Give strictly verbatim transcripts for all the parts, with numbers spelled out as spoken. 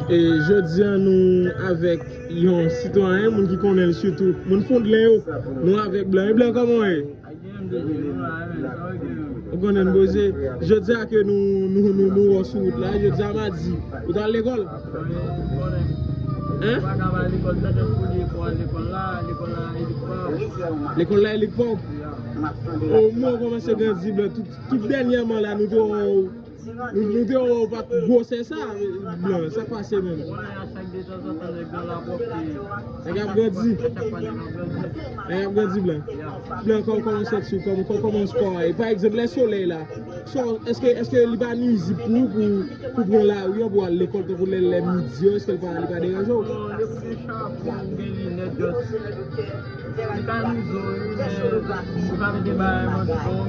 E jodi a nou avèk yon sitwayen, moun ki konnen l sitou, moun Fondlen yo, nou avèk Blan. E Blan, kòman w ye? Ou konnen n poze. Jodi a ke nou, nou, nou, nou wè w sou wout la, jodi a madi. Ou t al lekòl? Hein? Lekòl la e lik pa w. O, mwen kòmanse grandi, Blan. Tout, tout dènyèman la, nou te wè w Nou, nou te wè w pa t gwosè sa, Blan, sa k pase menm? Nèg ap grandi. Nèg ap grandi, Blan. Blan, kò-, kòman w santi w? Kòman, kò-, kòman spò a ye? Pa egzanp, lè solèy la, so, èske, èske li pa nwizib pou ou, pou, pou pran lari an, pou al lekòl, tankou lè, lè midi yo, èske li pa, li pa deranje w? Li ka nwizon, wi, men ou ka mete bagay manti kòm,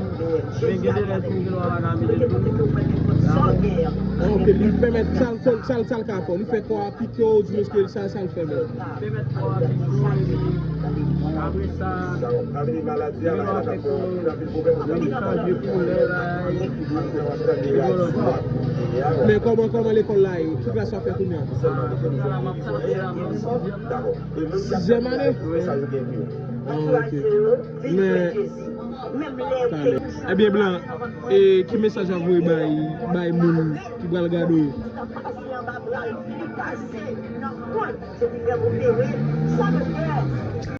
men gen de lè tou, gen lè w pa ka mete tou. Ok, li pèmèt sa l, sa l, sa l, sa l ka fè w. Li fè kò a pike w, oubyen ke sa, sa l fè menm. Pèmèt kò a pike w, epi apre sa, gen lè w ap fè kò, li chanje koulè la, epi gen lè w ap fè. Men kòman, kòman lekòl la ye? Ki klas w ap fè kounye a? Ah, kounye a la, m ap tande la, m ap Sizyèm ane? Ah, ok. Men, talè. Ebyen, Blan, e ki mesaj w ap voye bay, bay moun ki pral gade w yo?